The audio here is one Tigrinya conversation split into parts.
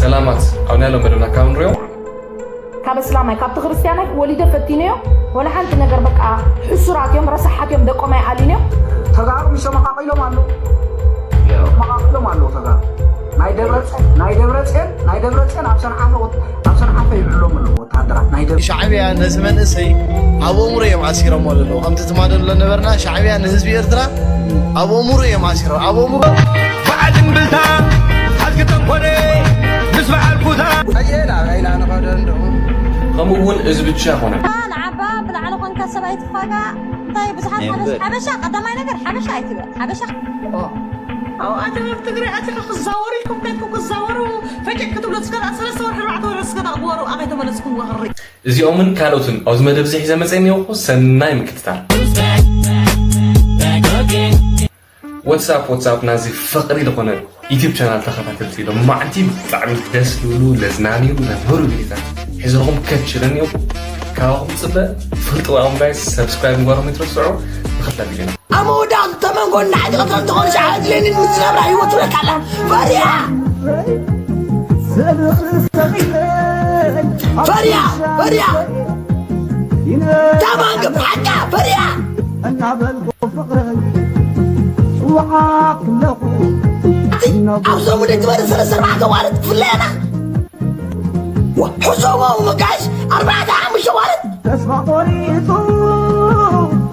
ሰላማት ኣብ ናይ ሎም መደብና ካብ ንሪኦ ካብ እስላማይ ካብቲ ክርስትያናይ ወሊደ ፈቲነዮ። ወላ ሓንቲ ነገር በቃ ሕሱራት እዮም፣ ረሳሓት እዮም፣ ደቆም ኣይኣልን እዮም። ተጋሩ ይሸመቃቀሎም ኣለዉ መቃቀሎም ኣለዉ ተጋሩ ናይ ደብረፅን ናይ ደብረፅን ናይ ደብረፅን ኣብ ሰንዓፈ ወት- ኣብ ሰንዓፈ ይብዕሎም ኣለዉ ወታደራት ናይ ደብረ ሻዕብያ ነዚ መንእሰይ ኣብ ኣእምሮ እዮም ኣሲሮሞ ዘለዉ። ከምቲ ትማዶ ንብሎ ነበርና፣ ሻዕብያ ንህዝቢ ኤርትራ ኣብ ኣእምሮ እዮም ኣሲሮም። ኣብ ኣእምሮ በዓል እምብልታ ሓዝጊ ተንኮለይ ምስ በዓል ኩታ ኣየ ናበይና ንኸደ እንደኹ ከምኡ እውን እዚ ብቻ ኣይኮነን። ንዓባ ብላዕሊ ኮንካ ሰብኣይ ትፋጋ እንታይ ብዙሓት ሓበሻ ሓበሻ ቀዳማይ ነገር ሓበሻ ኣይትበል ሓበሻ ኣብኣተበብ ትግሪ ኣቲኻ ክዛወሩ ኢልኩም ከድኩም ክዛወሩ ፈጭቅ ክትብሉ ዝገዳ ሰለስተ ወርሒ ኣርባዕተ ወርሒ ዝገዳ ግበሩ ኣኸይ ተመለስኩም ወኽሪ እዚኦምን ካልኦትን ኣብዚ መደብ እዚ ሒዘ መፀ እኒኦኹ ሰናይ ምክትታል። ወትሳፕ ወትሳፕ ናዚ ፍቕሪ ዝኾነ ዩቲብ ቻናል ተኸታተልቲ ሎማዕንቲ ብጣዕሚ ደስ ዝብሉ ለዝናንዩ መምህሩ ቪዲዮታት ሒዘኹም ከች ኢለ እኒኦኹ። ካባኹም ፅበ ፍልጥዋኹም ጋይስ ሰብስክራይብ ምግባርኩም ይትረስዑ። ንኽትለፍ ቪዲዮና ኣብ መወዳእቱ ተመንጎ እናዕጢቐትረን ዝኾነ ሻዕ ኣድልየኒ ምስ ዝነብራ ህይወት ትብለካ ኣላ ፈርያ ፈርያ ፈርያ ተማንግብ ሓቃ ፈርያ እናበልኩ ፍቕረይ ጽዋዓት ክለኹ ኣብ ሰሙን ትበሪ ሰለስተ ኣርባዕተ ማለት ክፍለየና ሕሰቦም መጋሽ ኣርባዕተ ሓሙሽተ ማለት ተስፋ ቆሪጹ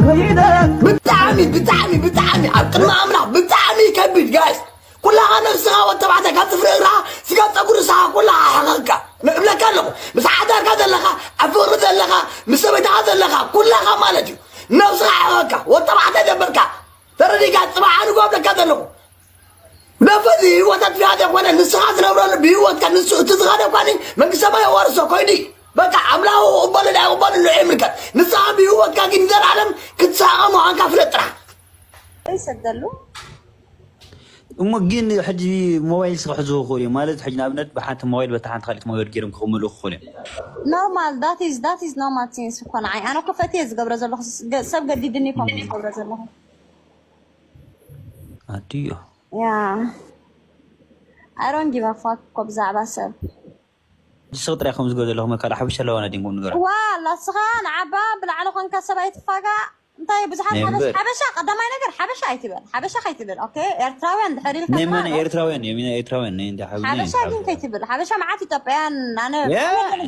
ከይደ ብጣዕሚ ብጣዕሚ ብጣዕሚ ኣብ ቅድሚ ኣምላኽ ብጣዕሚ ይከብድ ጋይስ ኩላኻ ነብስኻ ወተባዕታይ ካብ ጽፍሪ እግራ ስጋብ ጸጉሪ ንስኻ ኩላኻ ሕኸካ እብለካ ኣለኹ ምስ ሓዳርካ ዘለኻ ኣብ ፍቕሪ ዘለኻ ምስ ሰበይትኻ ዘለኻ ኩላኻ ማለት እዩ ነብስኻ ሕኸካ ወተባዕታይ ዘበልካ ተረዲካ ጽባሕ ኣንጎ እብለካ ዘለኹ ነፈዚ ህይወት ኣጥፊኣ ዘይኮነ ንስኻ ትነብረሉ ብህይወትካ ንሱ እቲ ዝኸደ እኳ መንግስተ ሰማይ የዋርሶ ኮይዱ እዩ በቃ ኣምላኹ ክቕበሉ ዳይቕበሉ ንዑ ይምልከት ንስኻ ብህይወትካ ግን ዘልኣለም ክትስሓቐ ምዃንካ ፍለጥ ጥራሕ ይሰደሉ እሞ ግን ሕጂ ሞባይል ስክሕዝዎ ክኽእሉ እዮም ማለት ሕጂ ንኣብነት ብሓንቲ ሞባይል በታ ሓንቲ ካልእት ሞባይል ገይሮም ክቕምልኡ ክኽእሉ እዮም normal that is that is normal things እኮ ንዓይ ኣነ እኮ ፈትየ ዝገብረ ዘለኹ ሰብ ገዲድኒ እኮ ዝገብረ ዘለኹ ኣድዮ yeah I don't give a fuck እኮ ብዛዕባ ሰብ ንስኺ ጥራይ ከም ዝገብር ዘለኹ ካልእ ሓበሻ ኣለዋ ናዲንኩም ንገራ ዋ ላስኻ ንዓባ ብላዕሊ ኮንካ ሰብ ኣይትፋጋእ እንታይ ብዙሓት ሓበሻ ሓበሻ ቀዳማይ ነገር ሓበሻ ኣይትበል ሓበሻ ከይትብል okay ኤርትራውያን ድሕር ኢልካ ናይ መን ኤርትራውያን እዮም ናይ ኤርትራውያን ናይ እንደ ሓበሻ ሓበሻ ግን ከይትብል ሓበሻ መዓት ኢትዮጵያን ኣነ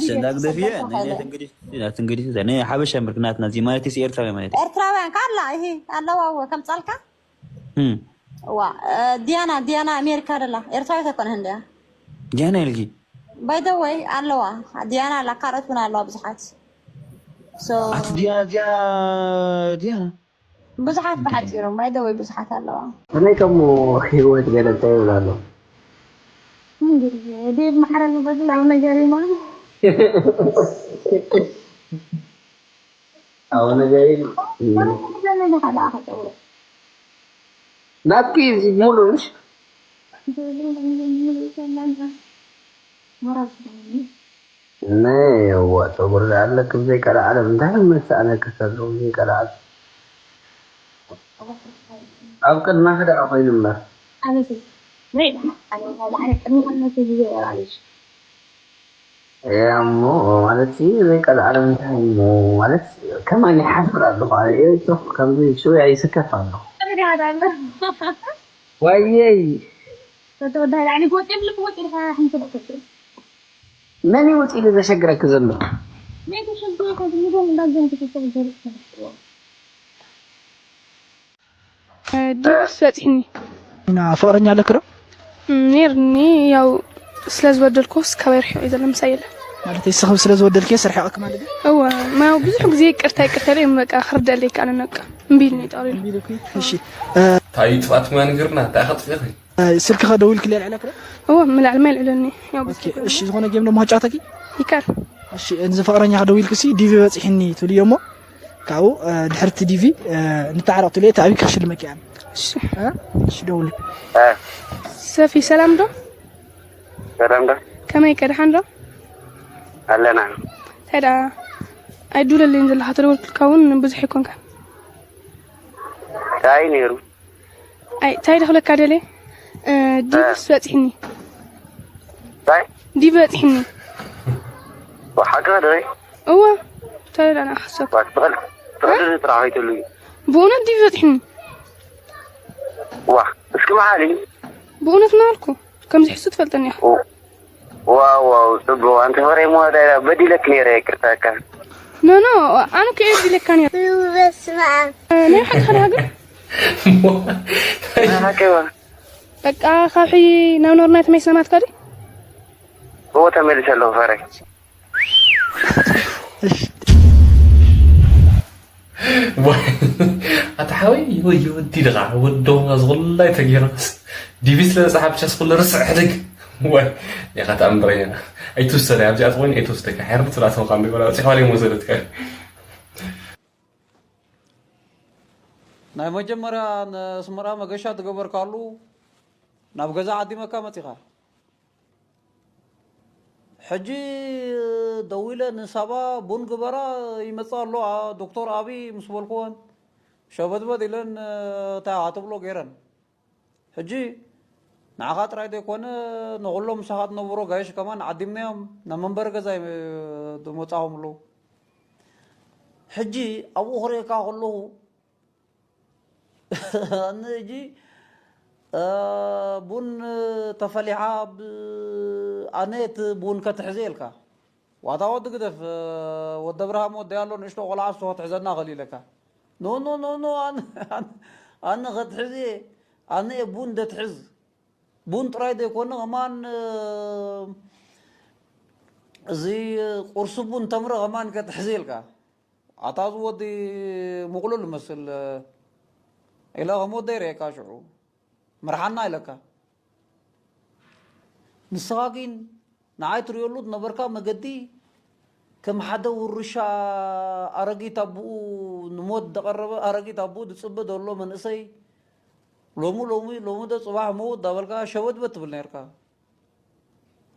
ሰንዳ ግደፍየ ናይ ተንግዲስ ናይ ተንግዲስ ናይ ሓበሻ ምርክናት ናዚ ማለት ሲ ኤርትራውያን ማለት ኤርትራውያን ካላ ይሄ ኣለዋ ከምጻልካ ዋ ዲያና ዲያና ኣሜሪካ ደላ ኤርትራዊት ኣይኮነ ህንድያ ዲያና ኢልኪ by the way ኣለዋ ዲያና ኣላ ካልኦት እውን ኣለዋ ብዙሓት ኣቲ ዲያና ዲያና ዲያና ብዙሓት ብሓፂሩ by the way ብዙሓት ኣለዋ ከመይ ከሞ ህይወት ገለ እንታይ ይብል ኣሎ እንግዲህ ዴቭ ማሕረ ዝበድላው ነገር ይማ ኣዎ ነገር ናትኪ ሙሉንሽ ናይ የዋ ፀጉሪ ኣለክም ዘይቀልዓለም እንታይ መሰኣነኪ ሰለዉ ዘይቀልዓለም ኣብ ቅድማኺ ደኣ ኮይኑ እምበር እሞ ማለት እዩ ዘይቀልዓለም እንታይ እሞ ማለት ከማን ይሓፍር ኣለኹ ኣነ ከምዚ ሽውያ ይስከፍ ኣለኹ ዋየይ መን እዩ ወፂኡ ዘሸግረኪ ዘሎ ድምስ በፂሕኒ ፍቅረኛ ኣለክ ዶ ኔርኒ ያው ስለ ዝበደልኩስ ካባይ ርሒቑ ዘሎ ምሳይ የለን ማለት ንስኺ ስለ ዝወደልክዮ ስርሒቕክ ማለት እዩ እወ ያው ብዙሕ ግዜ ይቅርታ ይቅርታ ኢለ በቃ ክርደለይ ከኣለኒ በቃ እምቢ ኢልኒ ጠቕሊሉ እሺ እንታይ እዩ ጥፋት ሙያ ንገርና እንታይ ከጥፊኺ ስልኪ ከደውልክለይ ልዕለክ ዶ እወ ምላዕልማ ይልዕለኒ ያው እሺ ዝኾነ ጌም ደሞ ክጫወተኪ ይካል እሺ እንዚ ፍቅረኛ ከደውልክሲ ዲቪ በፂሕኒ ትብልዮ እሞ ካብኡ ድሕርቲ ዲቪ ንተዓረቕ ትልዮ እቲ ኣብይ ክሽልመኪ ኣነ እሺ ደውል ሰፊ ሰላም ዶ ሰላም ዶ ከመይ ከድሓን ዶ ኣለና እንታይ ደኣ ኣይዱለለይን ዘለኻ ተደወልኩልካ እውን ብዙሕ ኣይኮንካ እንታይ ነይሩ ኣይ እንታይ ደኽለካ ደለ ድምስ በፂሕኒ እንታይ? ዲበ በፂሕኒ። ሓቂ ዶ? እወ፣ እንታይ ደኣ ሓሰብ? ትቐል ትቐል ጥራሕ ኣይትሉ። ብእውነት ዲበ በፂሕኒ። ዋ እስኪ መሓሪ። ብእውነት እናበልኩ ከምዚ ሕሱ ትፈልጠኒ ኢኻ። ዋው ዋው ጽቡቕ። ኣንቲ ፈረይ ሞ በዲለክ ነይረ፣ ይቅርታ። ኖ ኖ፣ ኣነ እኮ እየ በዲለካ ነይረ። በስመ ኣብ። ናይ ሓቂ ሓዳ ግን ሓቂ ዋ። በቃ ካብ ሕጂ ናብ ኖርና ተመይስና ማለት ካዲ። እዎ ተመሊሰ ኣለኹ ፈረይ። ኣታ ሓወይ ወይ ወዲ ድኻ ወዶም ዝኹላይ ተገይሮስ ዲቪ ስለ ዝጸሓፍ ቻስ ኩሉ ርስዕ ሕደግ። ወይ ያኻ ተኣምረኛ። ኣይትውሰደ ኣብዚኣ ዝኾነ ኣይትወስደካ። ሕርት ብላ ተውካ ምሪ ወላ ጽሕዋ ላይ መውሰደትካ። ናይ መጀመርያ ንኣስመራ መገሻ ትገበርካሉ ናብ ገዛ ዓዲመካ መጺኻ። ሕጂ ደዊለ ንሳባ ቡን ግበራ ይመጽእ ኣሎ ዶክተር ኣብይ ምስ በልክወን ሸበድበድ ኢለን እንታይ ኣትብሎ ገይረን። ሕጂ ንዓኻ ጥራይ ዘይኮነ ንኹሎም ምሳኻ ትነብሮ ጋይሽ ከማን ዓዲምናዮም ናብ መንበሪ ገዛ ዝመጻኹም ኣለዉ። ሕጂ ኣብኡ ክርእየካ ከለኹ ኣነ ሕጂ ቡን ተፈሊሓ ኣነ እቲ ቡን ከትሕዘ ኢልካ ዋታ ወዲ ግደፍ ወዲ ኣብርሃም ወዲ ኣሎ ንእሽቶ ቆልዓ እሱ ከትሕዘና ክእል ኢለካ ኖ ኖ ኖ ኖ ኣነ ከትሕዝ ኣነ ቡን ደትሕዝ ቡን ጥራይ ዘይኮነ ከማን እዚ ቁርሲ ቡን ተምረ ከማን ከትሕዝ ኢልካ ኣታ እዚ ወዲ ምቕሉል ይመስል ኢለ ከም ወደይ ርእየካ ሽዑ ምርሓና ኢለካ ንስኻ ግን ንዓይ ትርእየሉ ዝነበርካ መገዲ ከም ሓደ ውርሻ ኣረጊት ኣቦኡ ንሞት ዝቐረበ ኣረጊት ኣቦኡ ዝጽበ ዘሎ መንእሰይ ሎሚ ሎሚ ሎሚ ዶ ጽባሕ ምውት ዳበልካ ሸበድበት ትብል ነርካ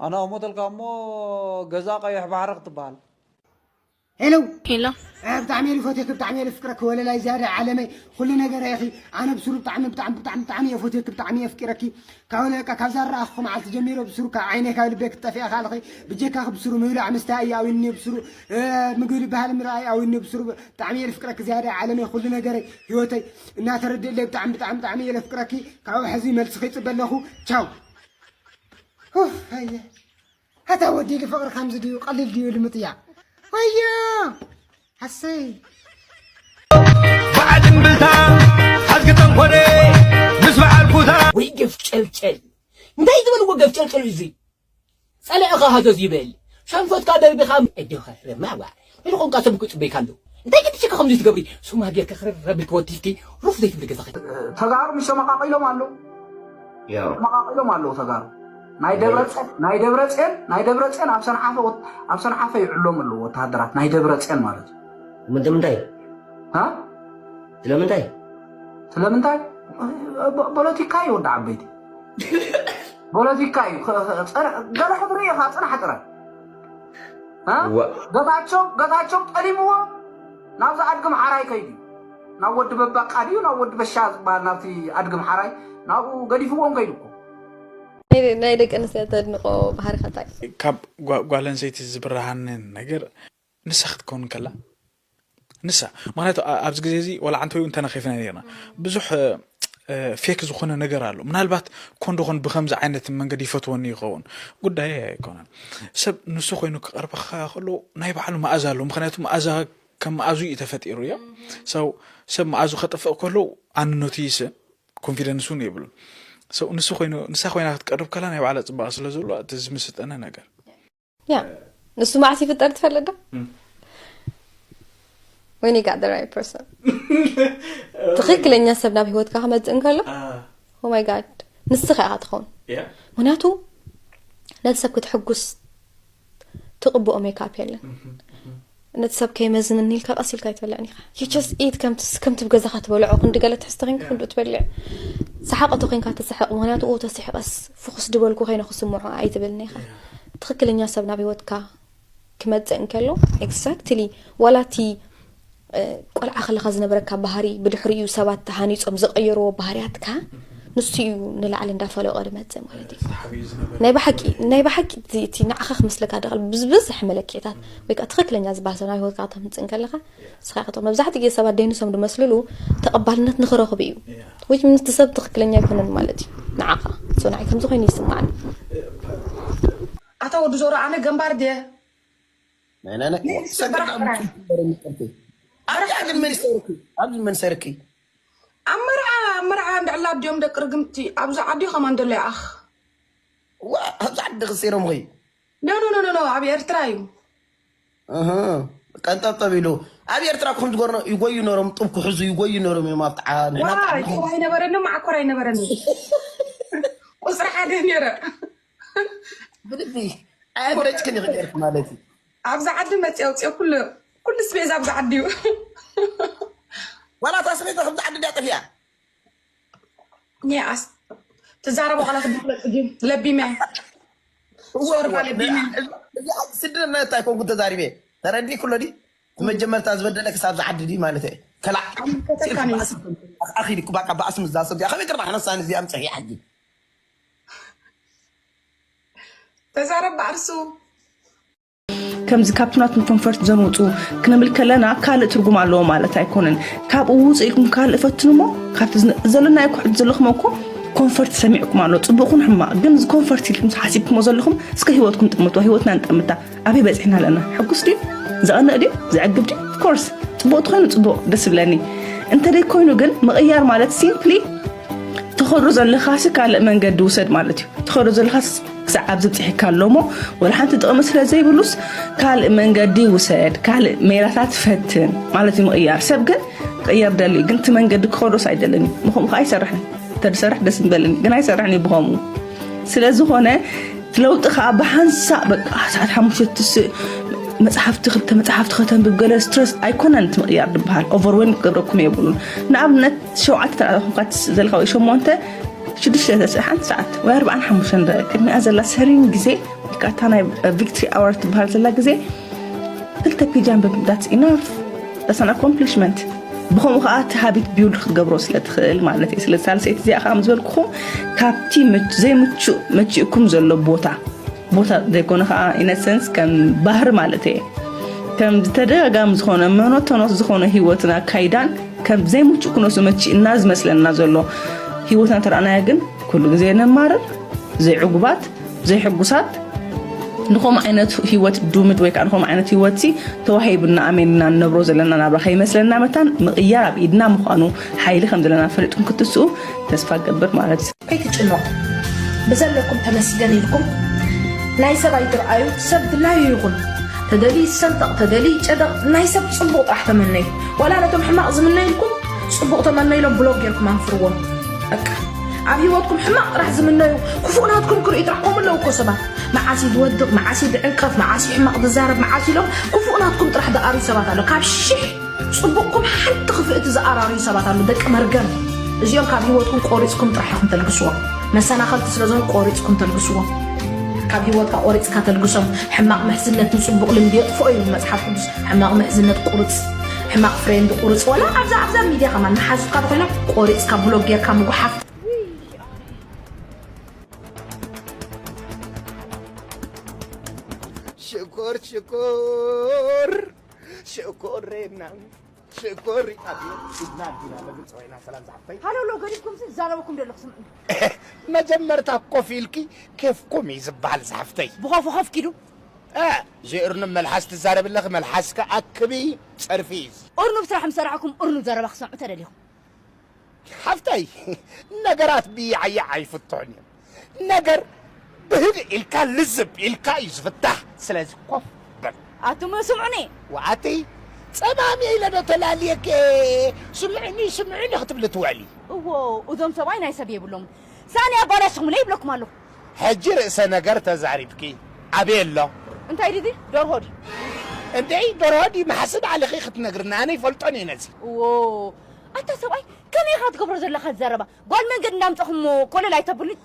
ኣነ ኣሞተልካ እሞ ገዛ ቀይሕ ባሕሪ ክትበሃል ሄሎ ሄሎ ብጣዕሚ እየ ዝፈትየኪ ብጣዕሚ እየ ዘፍቅረኪ ወለላይ ዝያዳ ዓለመይ ኩሉ ነገር ኢኺ ኣነ ብስሩ ብጣዕሚ ብጣዕሚ ብጣዕሚ ብጣዕሚ እየ ፈትየኪ ብጣዕሚ እየ ኣፍቂረኪ ካብ ወለቃ ካብ ዝረኣኹ መዓልቲ ጀሚረ ብስሩ ካብ ዓይነይ ካብ ልበይ ክትጠፍኢ ኢኻ ኣለኺ ብጀካኺ ብስሩ ምብላዕ ምስታይ እዩ ኣዊኒ ብስሩ ምግቢ ዝበሃል ምርኣይ ኣዊኒ ብስሩ ብጣዕሚ እየ ዘፍቅረኪ ዝያዳ ዓለመይ ኩሉ ነገረይ ህይወተይ እናተረድእለይ ብጣዕሚ ብጣዕሚ ብጣዕሚ እየ ዘፍቅረኪ ካብኡ ሕዚ መልስኺ ይፅበ ኣለኹ ቻው ኣየ ኣታ ወዲ ኢሉ ፍቕሪ ከምዚ ድዩ ቀሊል ድዩ ኢሉ ምጥያቕ ወዮ ሓሰይ በዓል እምብልታ ሓዝጊ ጠንኮለ ምስ በዓል ኩታ ወይ ገፍጨልጨል እንታይ ዝበልዎ ገፍጨልጨል እዩ እዚ ጸለእኻ ሃዘዝ ይበል ሸንፈትካ ደርቢኻ እዲኻ ረማዋ ወይ ኾንካ ሰብ ክጽበይካ ኣሎ እንታይ ገዲሽካ ከምዚ ትገብሪ ሱማ ጌርካ ክረር ረቢልክ ወዲፍኪ ሩፍ ዘይትብሊ ገዛኺ ተጋሩ ምሸመቃቂሎም ኣለዉ ያው መቃቂሎም ኣለዉ ተጋሩ ናይ ደብረፅን ናይ ደብረፅን ናይ ደብረፅን ኣብ ሰንዓፈ ወት- ኣብ ሰንዓፈ ይዕሎም ኣለዉ ወተሃደራት ናይ ደብረፅን ማለት እዩ ምንድምንታይ ሀ? ስለምንታይ ስለምንታይ ፖ- ፖለቲካ እዩ ወዲ ዓበይቲ ፖለቲካ እዩ ኸ- ኸ- ፀረ- ገለ ክትርኢ ኢኻ ፅናሕ ጥራይ ሀ? ዋ- ገታቸው ገታቸው ጠሊምዎ ናብዚ ኣድግም ሓራይ ከይዱ እዩ ናብ ወዲ በባቃ ድዩ ናብ ወዲ በሻ ዝበሃል ናብቲ ኣድግም ሓራይ ናብኡ ገዲፍዎም ከይዱ እኮ ናይ ደቂ ኣንስትዮ ተድንቆ ባህሪካ እንታይ ካብ ጓ- ጓል ኣንስተይቲ ዝብርሃንን ነገር ንሳ ክትከውን ከላ ንሳ ምክንያቱ ኣ- ኣብዚ ግዜ እዚ ዋላ ዓንተ ወይ እንተነኺፍና ነርና ብዙሕ እ፣ ፌክ ዝኾነ ነገር ኣሎ ምናልባት ኮን ዶኾን ብከምዚ ዓይነት መንገዲ ይፈትወኒ ይኸውን ጉዳይ ኣይኮነን ሰብ ንሱ ኮይኑ ክቐርበካ ከሎ ናይ ባዕሉ መኣዛ ኣሎ ምክንያቱ መኣዛ ከም መኣዙ እዩ ተፈጢሩ እዮ ሰው ሰብ መኣዙ ከጥፍእ ከሎ ኣንኖቲ ይስእ ኮንፊደንስ እውን የብሉን ሰው ንሱ ኮይኑ ንሳ ኮይና ክትቀርብ ከላ ናይ ባዕላ ፅባቐ ስለ ዘለዎ እቲ ዝምስጠነ ነገር ያ ንሱ መዓስ ይፍጠር ትፈልጥ ዶ when you got the right person ትኽክለኛ ሰብ ናብ ህይወትካ ክመፅእ እንከሎ oh my god ንስኻ ኢኻ ትኸውን ምክንያቱ ነቲ ሰብ ክትሕጉስ ትቕብኦ ሜካፕ የለን ነቲ ሰብ ከይመዝንን ኢልካ ቀስ ኢልካ ኣይትበልዕን ኢኻ you just eat ከምቲ ከምቲ ብገዛኻ ትበልዖ ክንዲ ገለ ትሕዝቲ ኮንካ ክንዱ ትበልዕ ሰሓቕ እተ ኮንካ ትስሕቕ ምክንያቱ ኡ ተስሕቐስ ፍኹስ ድበልኩ ኮይነ ክስምዖ ኣይትብልን ኢኻ ትኽክለኛ ሰብ ናብ ህይወትካ ክመፅእ እንከሎ exactly ዋላ እቲ ቆልዓ ከለኻ ዝነበረካ ባህሪ ብድሕሪኡ ሰባት ተሃኒፆም ዝቐየርዎ ባህርያትካ ንሱ እዩ ንላዕሊ እንዳፈለቆ ዝመፅእ ማለት እዩ። ናይ ብሓቂ ናይ ብሓቂ እቲ ንዓኻ ክመስለካ ደቐል ብዝብዝሕ መለክዒታት ወይ ከዓ ትኽክለኛ ዝበሃል ሰብ ናብ ህይወትካ ከተምፅእ እንከለኻ ንስኻ ኢኻ መብዛሕትኡ ግዜ ሰባት ደይንሶም ዝመስልሉ ተቐባልነት ንኽረኽቡ እዩ። ወይ እቲ ሰብ ትኽክለኛ ኣይኮነን ማለት እዩ ንዓኻ። ንዓይ ከምዚ ኮይኑ ይስማዓኒ። ኣታ ወዲ ዞሮ ኣነ ገንባር ድየ ናይናነ ሰግድ ኣብዚ ግን መን ይሰርኪ ኣብዚ መን ሰርኪ ኣብ መርዓ ኣብ መርዓ እንድዕላ ድዮም ደቂ ርግምቲ ኣብዚ ዓዲ ከማን ደሎ ይኣኽ ኣብዚ ዓዲ ክሴሮም ኸይ ኖ ኖ ኖ ኖ ኣብ ኤርትራ እዩ ቀንጠብጠብ ኢሉ ኣብ ኤርትራ ክኹም ዝጎርኖ ይጎዩ ነሮም ጡብ ክሕዙ ይጎዩ ነሮም እዮም ኣብቲ ንሕና ዋይ ጡብ ኣይነበረኒ ማዕኮር ኣይነበረኒ ቁፅሪ ሓደ ነረ ብልቢ ኣየፍረጭክን ይኽእል ማለት እዩ ኣብዚ ዓዲ መፅኦ ውፅኦ ኩሉ ኩሉ ስቤዛ ኣብዚ ዓዲ እዩ ዋላ እታ ሰበይታ ከምዚ ዓዲ ድያ ጠፊኣ ኒኣስ ትዛረቦ ከላ ክድፍለጥ ድዩ ለቢመ ሶርባ ለቢመ ስድነ እንታይ ኮንኩ ተዛሪበ ተረዲ ኩሎ ዲ መጀመርታ ዝበደለ ክሳብ ዝዓዲ ዲ ማለት እየ ከላዕ ኣኺልኩ ባቃ ባእስ ምዛሰብ ከመይ ገርና ክነሳን እዚ ኣምፀሒ ሓጂ ተዛረብ ባዕርሱ ከምዚ ካብቲ ናትኩም ኮንፈርት ዞን ውፁ ክንብል ከለና ካልእ ትርጉም ኣለዎ ማለት ኣይኮነን። ካብኡ ውፁ ኢልኩም ካልእ ፈትኑ እሞ ካብቲ ዘለናዮ ኩሕዲ ዘለኹም እኮ ኮንፈርት ሰሚዕኩም ኣሎ ፅቡቕ ኹን ሕማቕ ግን እዚ ኮንፈርት ኢልኩም ሓሲብኩሞ ዘለኹም እስከ ህይወትኩም ጠምትዋ ህይወትና ንጠምታ ኣበይ በፂሕና ኣለና ሕጉስ ድዩ ዘቐንእ ድዩ ዘዕግብ ድዩ ኮርስ ፅቡቕ ተኾይኑ ፅቡቕ ደስ ይብለኒ እንተደይ ኮይኑ ግን ምቕያር ማለት ሲምፕሊ ትኸዶ ዘለኻሲ ካልእ መንገዲ ውሰድ ማለት እዩ ትኸዶ ዘለኻስ ክሳዕ ኣብ ዝብፅሐካ ኣሎ እሞ ወላ ሓንቲ ጥቕሚ ስለ ዘይብሉስ ካልእ መንገዲ ውሰድ ካልእ ሜላታት ፈትን ማለት እዩ ምቕያር ሰብ ግን ክቕየር ደሊ ግን እቲ መንገዲ ክኸዶስ ኣይደልን እዩ ምኹም ከዓ ኣይሰርሕን እንተዝሰርሕ ደስ ምበለኒ ግን ኣይሰርሕን እዩ ብኸምኡ ስለ ዝኾነ ለውጢ ከዓ ብሓንሳእ በቃ ሰዓት ሓሙሽተ ትስእ መፅሓፍቲ ክልተ መፅሓፍቲ ከተንብብ ገለ ስትረስ ኣይኮነን እቲ ምቕያር ዝበሃል ኦቨርዌልም ክገብረኩም የብሉን ንኣብነት ሸውዓተ ተላእኹምካ ትስእ ዘለካ ወይ ሸሞንተ ሽዱሽተ ተስእ ሓንቲ ሰዓት ወይ ኣርባዓን ሓሙሽተን ደቂቕ ቅድሚኣ ዘላ ሰሪን ግዜ ወይ ከዓ እታ ናይ ቪክትሪ ኣወር ትበሃል ዘላ ግዜ ክልተ ፔጅ ኣንብብ that's enough that's an accomplishment ብኸምኡ ከዓ እቲ ሃቢት ቢውልድ ክትገብሮ ስለ ትኽእል ማለት እዩ ስለ ሳልሰይቲ እዚኣ ከዓ ምስ በልኩኹም ካብቲ ዘይምቹእ መቺእኩም ዘሎ ቦታ ቦታ ዘይኮነ ከዓ ኢነሰንስ ከም ባህሪ ማለት እየ ከም ተደጋጋሚ ዝኾነ መኖቶኖስ ዝኾነ ህይወትን ኣካይዳን ከም ዘይምቹእ ክነሱ መቺእና ዝመስለና ዘሎ ህይወትና ተረኣናያ ግን ኩሉ ግዜ ነማርር ዘይዕጉባት ዘይሕጉሳት ንኸምኡ ዓይነት ህይወት ዱምድ ወይ ከዓ ንኸምኡ ዓይነት ህይወት ሲ ተዋሂቡና ኣሜንና ንነብሮ ዘለና ናብራ ከይመስለና መታን ምቕያር ኣብ ኢድና ምዃኑ ሓይሊ ከም ዘለና ፈሊጥኩም ክትስኡ ተስፋ ገብር ማለት እዩ። ከይትጭነቑ ብዘለኩም ተመስገን ኢልኩም ናይ ሰብ ኣይትርኣዩ ሰብ ድላዩ ይኹን ተደልዩ ይሰንጠቕ ተደልዩ ይጨደቕ ናይ ሰብ ፅቡቕ ጥራሕ ተመነዩ ዋላ ነቶም ሕማቕ ዝምነዩልኩም ፅቡቕ ተመነይሎም ብሎክ ጌርኩም ኣንፍርዎም በቃ ኣብ ህይወትኩም ሕማቕ ጥራሕ ዝምነዩ ክፉእ ናትኩም ክርእዩ ጥራሕ ከምኡ ኣለዉ እኮ ሰባት መዓስ እዩ ዝወድቕ መዓስ እዩ ዝዕንቀፍ መዓስ እዩ ሕማቕ ዝዛረብ መዓስ ኢሎም ክፉእ ናትኩም ጥራሕ ዝኣርዩ ሰባት ኣሎ ካብ ሽሕ ፅቡቕኩም ሓንቲ ክፍእቲ ዝኣራርዩ ሰባት ኣሎ ደቂ መርገም እዚኦም ካብ ህይወትኩም ቆሪፅኩም ጥራሕ ኢኹም ተልግስዎም መሰናኸልቲ ስለዞም ቆሪፅኩም ተልግስዎም ካብ ህይወትካ ቆሪፅካ ተልግሶም ሕማቕ ምሕዝነት ንፅቡቕ ልምዲ የጥፍኦ እዩ መፅሓፍ ቅዱስ ሕማቕ ምሕዝነት ቁርፅ ሕማቕ ፍሬንድ ቁርፅ ወላ ኣብዛ ኣብዛ ሚድያ ከማን መሓዙትካ ተኮይኖም ቆሪፅካ ብሎክ ጌርካ ምጉሓፍ ሽኮር ሽኮር ሽኮሬና ሽኮሪ ኣቤት ኢድና ኣዲና በግልፂ ኮይና ሰላም ዝሓፍተይ ሃሎ ሎ ገዲፍኩም ሲ ዝዛረበኩም ደለኹ ስምዑ መጀመርታ ኮፍ ኢልኪ ኬፍኩም እዩ ዝበሃል ዝሓፍተይ ብኾፉ ኾፍ ኪዱ እ ዘይእርኑብ መልሓስ ትዛረቢ ኣለኺ መልሓስኪ ኣክቢ ፀርፊ እዩ እርኑብ ስራሕ ምስ ሰራሕኩም እርኑብ ዘረባ ክሰምዑ ተደሊኹም ሓፍተይ ነገራት ብያዕያዕ ኣይፍትሑን እዮም ነገር ብህግ ኢልካ ልዝብ ኢልካ እዩ ዝፍታሕ ስለዚ ኮፍ በል ኣቱም ስምዑኒ ወኣቲ ጸማሚ ኢለ ዶ ተላልየኪ ስምዕኒ ስምዕኒ ክትብሊ ትውዕሊ እዎ እዞም ሰብኣይ ናይ ሰብ የብሎም ሳኒ ኣባላሽኹምለ ይብለኩም ኣለኹ ሕጂ ርእሰ ነገር ተዛሪብኪ ኣበይ ኣሎ እንታይ ድዚ ደርሆ ድዩ እንዴ ደርሆ ድዩ ማሕስብ ኣለኺ ክትነግርና ኣነ ይፈልጦን እየ ነዚ እዎ ኣታ ሰብኣይ ከመይ ኢኻ ትገብሮ ዘለኻ ዘረባ ጓል መንገድ እንዳምፀኹሞ ኮለል ኣይተብሉኒ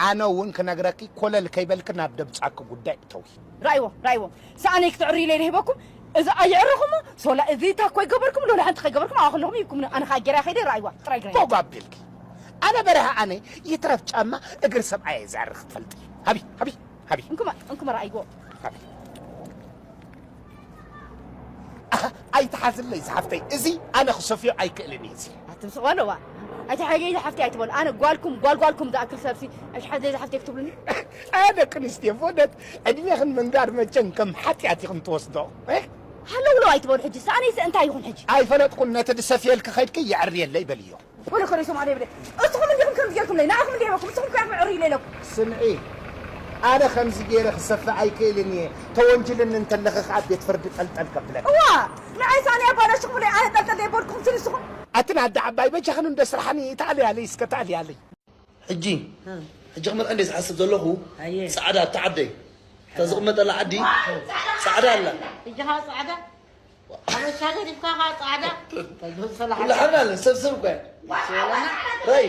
ኣነ እውን ክነግረኪ ኮለል ከይበልኪ ናብ ደብፃኪ ጉዳይ እተዊ ራእይዎ ራእይዎ ሰኣነይ ክትዕሪ ኢለ ይረሂበኩም እዚ ኣይዕረኹሞ ሶላ እዚ ታኮ ይገበርኩም ሎላ ሓንቲ ከይገበርኩም ኣዋ ከለኹም ይኩም ኣነ ከዓ ጌራ ከይደ ራእይዋ ጥራይ ግራ ቶብ ኣቢልኪ ኣነ በረሃ ኣነ ይትረፍ ጫማ እግር ሰብኣይ ዘዕርኽ ትፈልጢ። ሃቢ፣ ሃቢ፣ ሃቢ። እንኩማ፣ እንኩማ ረኣይዎ። ሃቢ። ኣህ፣ ኣይትሓዝለይ ዝሓፍተይ፣ እዚ ኣነ ክሰፍዮ ኣይክእልን እየ እዚ። ኣትምስቕ በለዋ። ኣይትሓገይ ዝሓፍተይ ኣይትበሉ። ኣነ ጓልኩም፣ ጓል ጓልኩም ዝኣክል ሰብሲ፣ ኣይትሓዝለይ ዝሓፍተይ ክትብሉኒ? ኣነ ደቂ ኣንስትዮ ብእውነት ዕድሜኽን ምንጋር መቸን ከም ሓጢኣት ኢኽን ትወስዶ። እ? ሃለውለው ኣይትበሉ ሕጂ። ሰኣነይሰ እንታይ ይኹን ሕጂ? ኣይፈለጥኩን፣ ነቲ ድሰፍየልኪ ኸይድኪ የዕርየለይ በልዮ። ወለ ከሪሶም ኣለ ይብለ። እስኹም እንዲኹም ከምዚ ጌርኩምለይ፣ ንዓኹም እንዲየ በኩም፣ እስኹም ከኣ ምዕሪ ኢለ ኢለኩም። ስምዒ፣ ኣነ ከምዚ ገይረ ክሰፍእ ኣይክእልን እየ፣ ተወንጅልኒ እንተለኺ ከኣ ቤት ፍርዲ ጠልጠል ከብለኪ። እዋ፣ ንዓይ ሳኒ ኣባላሽኹምለይ፣ ኣነ ጠልጠል ዘይበልኩኹም ስኒ እስኹም። ኣትን ኣደ ዓባይ በጃኽን እንደ ስራሕኒ ተኣልያለይ፣ እስከ ተኣልያለይ። ሕጂ፣ ሕጂ ክመልኣ እንደ ዝሓስብ ዘለኹ፣ ኣየ። ጻዕዳ ኣብቲ ዓደይ፣ እታ ዝቕመጠላ ዓዲ፣ ጻዕዳ ኣላ። ሕጂ ኸኣ ጻዕዳ? ሓበሻ ገዲፍካ ኸዓ ጻዕዳ? እንታይ ዝብል ሰላሕ ኩሉ ሓብና ኣለ፣ ሰብ ሰብ እኮ እያ። ሰላም። ራይ፣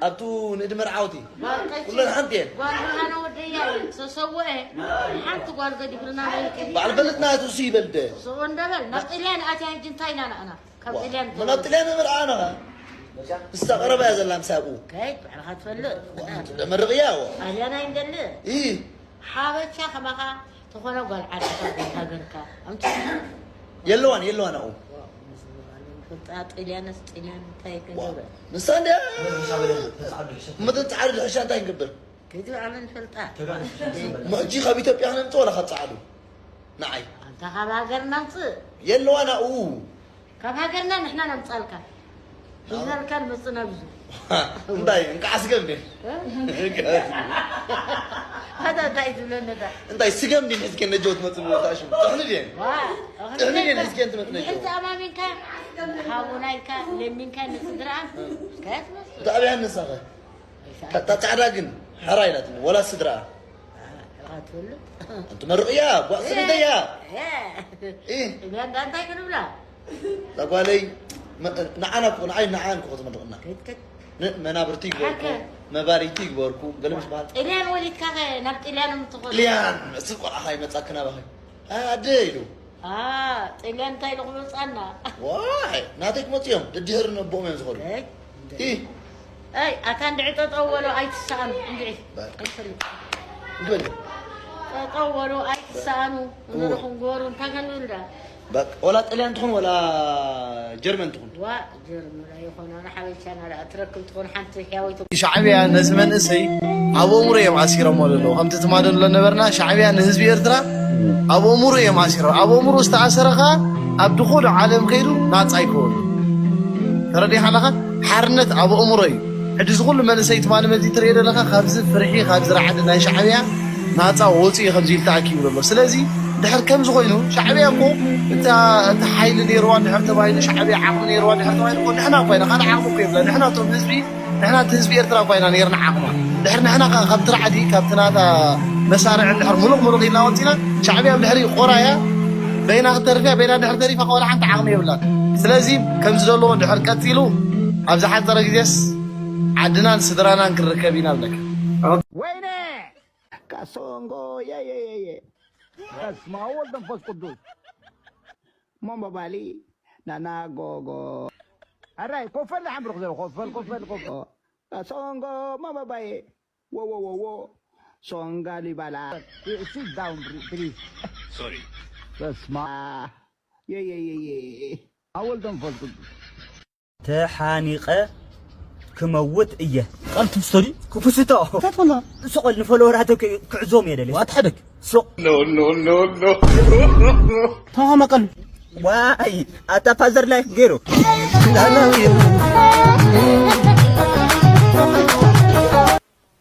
ኣብቱ ንእድመ ርዓውቲ። ጓል ቀሺ፣ ኩለን ሓንቲ እየን። ጓል ብርሃነ ወደያ እየን። ሰሰወ እየ። ሓንቲ ጓል ገዲፍልና በይቂ። በዓል በለጥና እቱ እሱ ይበልደ። ሰው እንደበል፣ ናብ ጥልያን ኣትያ ሕጂ እንታይ ኢና ንኣና? ካብ ጥልያን ዋ፣ ናብ ጥልያን ምርዓና። ንሳ ቀረባ እያ ዘላ ምሳቁ። ከይድ፣ ባዕልኻ ትፈልጥ። ደመርቕያ፣ ዋ። ጣልያን ኣይንደሊ። ኢ። ሓበሻ ከማኻ ተኾነ ጓል ዓድኻ፣ ጓል ሃገርካ። ኣምጽእ። የለዋን፣ የለዋን ኣብኡ። ፍልጣ ጥልያንስ ጥልያን እንታይ ዋ፣ ክንገብር? ንሳ እንድያ። እሞ ተን ጻዕዱ ድሕሻ እንታይ ክንገብር? ከይዱ ኣመን ፈልጣ። እሞ ሕጂ ካብ ኢትዮጵያ ክነምጽእ ዋላ ካብ ጻዕዱ? ንዓይ። ኣንታ ካብ ሃገርና ኣምጽእ። የለዋን ኣብኡ። ካብ ሃገርና ንሕና ነምጻልካ። ሒዝናልካ ንመጽእ ናብዚ። እንታይ፣ እንቃዕ ስገም ድየ? እ? ኣታ እንታይ ትብለኒ ኣታ? እንታይ፣ ስገም ድየ ሒዝከ ነጀው ትመጽእ ብቦታ ሽም? ጥሕኒ ድየ? ዋ፣ ጥሕኒ ድየ ሒዝከ እንትመጽእ ነጀው? እንድሕር ተኣማሚንካ፣ ሃቡና ኢልካ፣ ለሚንካ ንስድራኣን፣ ከየት መጽእ? እንታይ ኣብያ ንሳኸ? እታ ጻዕዳ ግን ሕራ ኢላትኒ፣ ወላ ስድራኣ። ኢኻ ትፈልጥ? ኣንቲ መርቕያ፣ ጓል ስርደያ። እ። እያ እንዳ እንታይ ክንብላ? እዛ ጓለይ፣ መ-፣ ንዓና እኮ፣ ንዓይ፣ ንዓን እኮ ክትመርቕና። ከይድ፣ ከይድ። ን-፣ መናብርቲ ይግበርኩ፣ ሓከ። መባሪቲ ይግበርኩ፣ ገለ ምስ በሃል። ጥልያን ወሊድካ ኸ ናብ ጥልያን ምትኾን? ጥልያን፣ እሱ ቆልዓ ኸይመጻኪ ናባኸ። ኣደ ኢሉ። አ፣ ጥልያን እንታይ ኢሉ ክመጻና? ዋይ፣ ናተይ ክመጹ እዮም። ደድሕሪ ነቦኦም እዮም ዝኸዱ። ከይድ። ኢ። ኣይ፣ ኣታ እንድዒ ጠጠው በሎ ኣይትሰኣኑ፣ እንድዒ። በቃ። ኣይትፈልጥ። እንበል። ጠጠው በሎ ኣይትሰኣኑ፣ እንበል። እንበሉ ክንጎሩ፣ እንታይ ከንብል ዳ? በቃ፣ ወላ ጥልያን ትኹን፣ ወላ ጀርመን ትኹን። ዋ፣ ጀርመን ኣይኾነ፣ ኣነ ሓበሻ ናዳ ትረክብ ትኾን ሓንቲ ሕያወይቶ። ሻዕብያ ነዚ መንእሰይ ኣብ ኣእምሮ እዮም ኣሲሮሞ ዘለዉ። ከምቲ ትማሊ ንብሎ ነበርና፣ ሻዕብያ ንህዝቢ ኤርትራ ኣብ ኣእምሮ እዮም ኣሲሮም። ኣብ ኣእምሮ ዝተኣሰረ ኸኣ ኣብ ድኹሉ ዓለም ከይዱ ናጻ ይከውን። ተረዲእካ ኣለኻ? ሓርነት ኣብ ኣእምሮ እዩ። ሕጂ እዚ ኩሉ መንእሰይ ትማሊ መዚ ትርእዮ ዘለኻ ካብዚ ፍርሒ፣ ካብዚ ራዕዲ ናይ ሻዕብያ ናጻ ወጺኡ እዩ ከምዚ ኢሉ ተኣኪቡ ዘሎ። ስለዚ ድሕር ከምዚ ኮይኑ ሻዕብያ እኮ እታ፣ እቲ ሓይሊ ነይርዋ ድሕር ተባሂሉ ሻዕብያ ዓቕሚ ነይርዋ ድሕር ተባሂሉ እኮ ንሕና እኮ ኢና፣ ካልእ ዓቕሚ እኮ የብላ። ንሕና እቶም ህዝቢ ንሕና እቲ ህዝቢ ኤርትራ እኳ ኢና ነይርና ዓቕማ። ድሕር ንሕና ከ-፣ ካብቲ ራዕዲ፣ ካብቲ ናታ መሳርዕ እንድሕር ሙሉቕ ሙሉቕ ኢልና ወጺና፣ ሻዕብያ ኣብ ድሕሪ ቆራያ በይና ክትተርፍ እያ፣ በይና ድሕር ተሪፋ ከ ወላ ሓንቲ ዓቕሚ የብላን። ስለዚ ከምዚ ዘለዎ ድሕር ቀጺሉ፣ ኣብ ዝሓጸረ ግዜስ ዓድናን ስድራናን ክንርከብ ኢና እብለካ። ወይነ! ካሶንጎ፣ የ፣ የ፣ የ፣ የ። በስመ አብ ወወልድ ወመንፈስ ቅዱስ። ሞምባባሊ ናና ጎጎ። ኣራይ፣ ኮፈል ንሓምብርኽ ዘሎ፣ ኮፈል፣ ኮፈል፣ ኮፈል። ኦ፣ ሶንጎ ሞምባባዬ። ዎ፣ ዎ፣ ዎ፣ ዎ። ሶንጋ ሊባላ። Sit down, please. ሶሪ። በስማ። የ፣ የ፣ የ፣ የ። ኣወል መንፈስ ቅዱስ። ተሓኒቐ ክመውት እየ። ቃል ትምስተዲ? ክፉስቶ። እንታይ ትኾና? ስቕ በል ንፎሎወራተይ ክዕዞም እየ ደልየ። ዋት ሓደግ? ስቕ። ኖ፣ ኖ፣ ኖ፣ ኖ። ተማመቀሉ። ዋይ፣ ኣታ ፋዘር ላይፍ ገይሩ።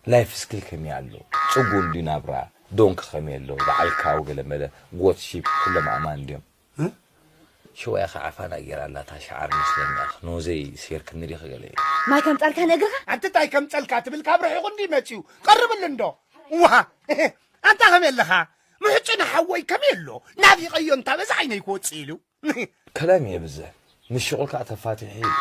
ላይፍ ስኪል ከመይ ኣሎ? ጽጉ እንዲ ናብራ፣ ዶንኪ ከመይ ኣሎ? በዓል ካው ገለ መለ፣ ጎት ሺፕ፣ ኩሎም ኣማን እንድዮም። እ? ሽወያ ኸዓ ፋና ጌራ ኣላ፣ እታ ሸዓር መስለኒ፣ ኣኽ፣ ኖዘይ ሴር ክንዲ ዲኺ ገለ? ማይ ከምጻልካ ንእግርኻ? ኣንቲ እንታይ ከምጸልካ ትብል? ካብ ርሒቑ እንዲ መጺኡ። ቀርብሉ እንዶ። ዋሃ! ኣንታ ከመይ ኣለኻ? ምሕጩ ንሓወይ ከመይ ኣሎ? ናፊቐዮ እንታ በዛ ዓይነይ ክወጽእ ኢሉ። ከላም የብዝሕ። ምስ ሽቑል ከኣ ተፋቲሑ ኢሉ።